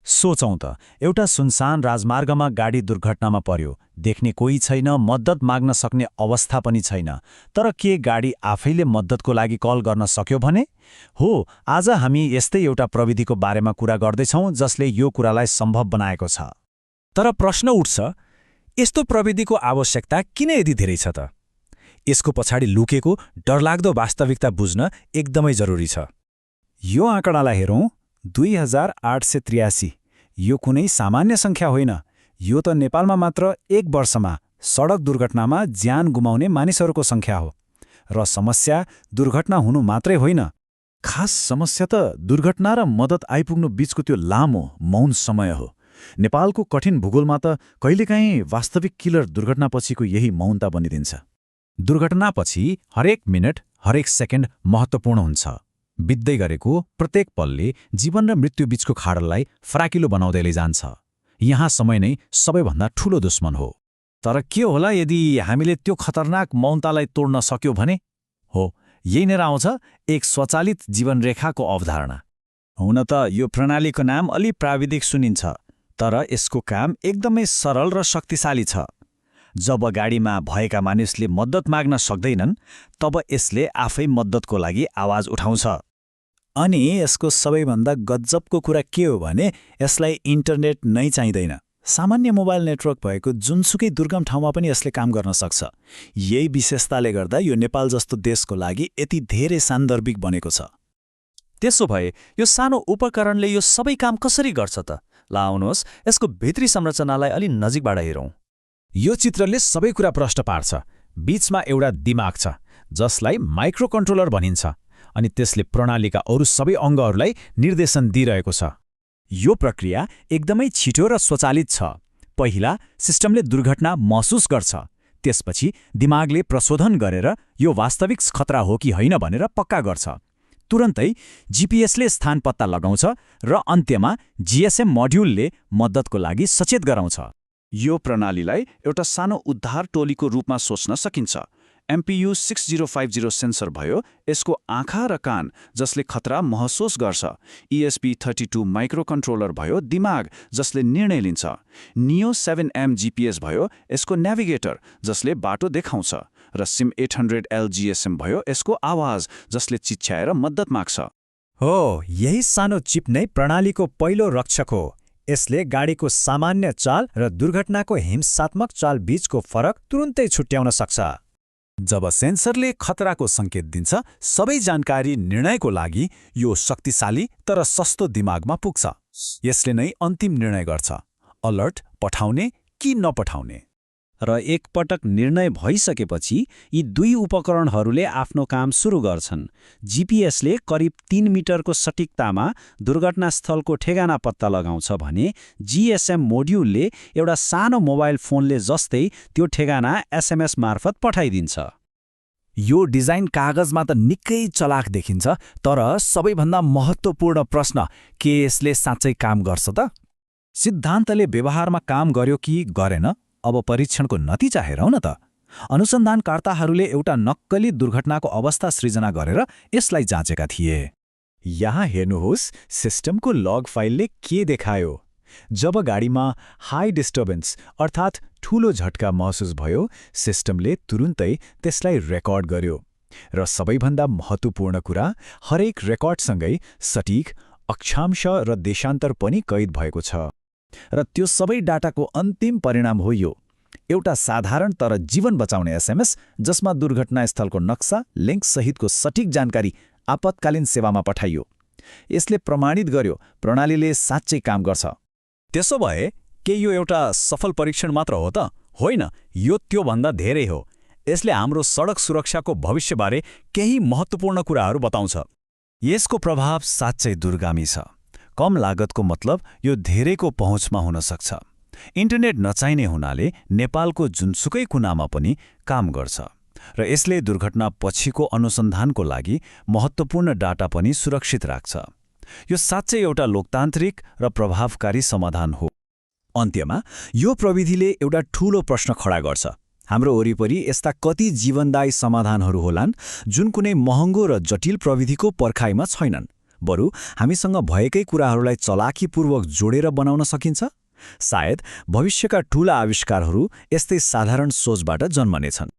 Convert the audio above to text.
सोचौं त, एउटा सुनसान राजमार्गमा गाडी दुर्घटनामा पर्यो, देख्ने कोही छैन, मद्दत माग्न सक्ने अवस्था पनि छैन। तर के गाडी आफैले मद्दतको लागि कल गर्न सक्यो भने? हो, आज हामी यस्तै एउटा प्रविधिको बारेमा कुरा गर्दैछौँ जसले यो कुरालाई सम्भव बनाएको छ। तर प्रश्न उठ्छ, यस्तो प्रविधिको आवश्यकता किन यति धेरै छ त? यसको पछाडि लुकेको डरलाग्दो वास्तविकता बुझ्न एकदमै जरुरी छ। यो आँकडालाई हेरौँ, 2883। यो कुनै सामान्य सङ्ख्या होइन। यो त नेपालमा मात्र एक वर्षमा सडक दुर्घटनामा ज्यान गुमाउने मानिसहरूको सङ्ख्या हो। र समस्या दुर्घटना हुनु मात्रै होइन। खास समस्या त दुर्घटना र मद्दत आइपुग्नु बीचको त्यो लामो मौन समय हो। नेपालको कठिन भूगोलमा त कहिलेकाहीँ वास्तविक किलर दुर्घटनापछिको यही मौनता बनिदिन्छ। दुर्घटनापछि हरेक मिनट, हरेक सेकेन्ड महत्त्वपूर्ण हुन्छ। बित्दै गरेको प्रत्येक पलले जीवन र मृत्यु बीचको खाडललाई फराकिलो बनाउँदै लैजान्छ। यहाँ समय नै सबैभन्दा ठूलो दुश्मन हो। तर के होला यदि हामीले त्यो खतरनाक मौनतालाई तोड्न सक्यौं भने? हो, यही नै आउँछ एक स्वचालित जीवनरेखाको अवधारणा। हुन त यो प्रणालीको नाम अलि प्राविधिक सुनिन्छ, तर यसको काम एकदमै सरल र शक्तिशाली छ। जब गाडीमा भएका मानिसले मद्दत माग्न सक्दैनन्, तब यसले आफै मद्दतको लागि आवाज उठाउँछ। अनि यसको सबैभन्दा गजबको कुरा के हो भने यसलाई इन्टरनेट नै चाहिँदैन। सामान्य मोबाइल नेटवर्क भएको जुनसुकै दुर्गम ठाउँमा पनि यसले काम गर्न सक्छ। यही विशेषताले गर्दा यो नेपाल जस्तो देशको लागि यति धेरै सान्दर्भिक बनेको छ। त्यसो भए यो सानो उपकरणले यो सबै काम कसरी गर्छ त? ला आउनुहोस् यसको भित्री संरचनालाई अलि नजिकबाट हेरौँ। यो चित्रले सबै कुरा प्रष्ट पार्छ। बीचमा एउटा दिमाग छ जसलाई माइक्रो कन्ट्रोलर भनिन्छ, अनि त्यसले प्रणालीका अरू सबै अङ्गहरूलाई निर्देशन दिइरहेको छ। यो प्रक्रिया एकदमै छिटो र स्वचालित छ। पहिला सिस्टमले दुर्घटना महसुस गर्छ, त्यसपछि दिमागले प्रशोधन गरेर यो वास्तविक खतरा हो कि होइन भनेर पक्का गर्छ। तुरन्तै जीपीएसले स्थान पत्ता लगाउँछ र अन्त्यमा जीएसएम मोड्युलले मद्दतको लागि सचेत गराउँछ। यो प्रणालीलाई एउटा सानो उद्धार टोलीको रूपमा सोच्न सकिन्छ। MPU 6050 सेन्सर भयो यसको आँखा र कान जसले खतरा महसुस गर्छ। ESP32 माइक्रो कन्ट्रोलर भयो दिमाग जसले निर्णय लिन्छ। नियो 7M GPS भयो यसको नेभिगेटर जसले बाटो देखाउँछ। र SIM 800L GSM भयो यसको आवाज जसले चिच्याएर मद्दत माग्छ। हो, यही सानो चिप नै प्रणालीको पहिलो रक्षक हो। यसले गाडीको सामान्य चाल र दुर्घटनाको हिंसात्मक चाल बीचको फरक तुरुन्तै छुट्याउन सक्छ। जब सेन्सरले खतराको सङ्केत दिन्छ, सबै जानकारी निर्णयको लागि यो शक्तिशाली तर सस्तो दिमागमा पुग्छ। यसले नै अन्तिम निर्णय गर्छ, अलर्ट पठाउने कि नपठाउने। र एकपटक निर्णय भइसकेपछि यी दुई उपकरणहरूले आफ्नो काम सुरु गर्छन्। जीपीएसले करिब 3 मिटरको सटिकतामा दुर्घटनास्थलको ठेगाना पत्ता लगाउँछ भने जीएसएम मोड्युलले एउटा सानो मोबाइल फोनले जस्तै त्यो ठेगाना एसएमएस मार्फत पठाइदिन्छ। यो डिजाइन कागजमा त निकै चलाक देखिन्छ, तर सबैभन्दा महत्त्वपूर्ण प्रश्न, के यसले साँच्चै काम गर्छ त? सिद्धान्तले व्यवहारमा काम गर्यो कि गरेन? अब परीक्षणको नतिजा हेरौँ न त। अनुसन्धानकर्ताहरूले एउटा नक्कली दुर्घटनाको अवस्था सृजना गरेर यसलाई जाँचेका थिए। यहाँ हेर्नुहोस् सिस्टमको लग फाइलले के देखायो। जब गाडीमा हाई डिस्टर्बेन्स अर्थात् ठूलो झट्का महसुस भयो, सिस्टमले तुरुन्तै त्यसलाई रेकर्ड गर्यो। र सबैभन्दा महत्त्वपूर्ण कुरा, हरेक रेकर्डसँगै सटिक अक्षांश र देशान्तर पनि कैद भएको छ। र त्यो सबै डाटाको अन्तिम परिणाम हो यो एउटा साधारण तर जीवन बचाउने एसएमएस जसमा दुर्घटनास्थलको नक्सा लिङ्क सहितको सटिक जानकारी आपतकालीन सेवामा पठाइयो। यसले प्रमाणित गर्यो प्रणालीले साँच्चै काम गर्छ। त्यसो भए के यो एउटा सफल परीक्षण मात्र हो त? होइन, यो त्योभन्दा धेरै हो। यसले हाम्रो सडक सुरक्षाको भविष्यबारे केही महत्त्वपूर्ण कुराहरू बताउँछ। यसको प्रभाव साँच्चै दूरगामी छ। कम लागतको मतलब यो धेरैको पहुँचमा हुन सक्छ। इन्टरनेट नचाहिने हुनाले नेपालको जुनसुकै कुनामा पनि काम गर्छ र यसले दुर्घटना पछिको अनुसन्धानको लागि महत्त्वपूर्ण डाटा पनि सुरक्षित राख्छ। यो साँच्चै एउटा लोकतान्त्रिक र प्रभावकारी समाधान हो। अन्त्यमा यो प्रविधिले एउटा ठूलो प्रश्न खडा गर्छ। हाम्रो वरिपरि यस्ता कति जीवनदायी समाधानहरू होलान् जुन कुनै महँगो र जटिल प्रविधिको पर्खाइमा छैनन्? बरु हामीसँग भएकै कुराहरूलाई चलाखीपूर्वक जोडेर बनाउन सकिन्छ? सायद भविष्यका ठूला आविष्कारहरू यस्तै साधारण सोचबाट जन्मनेछन्।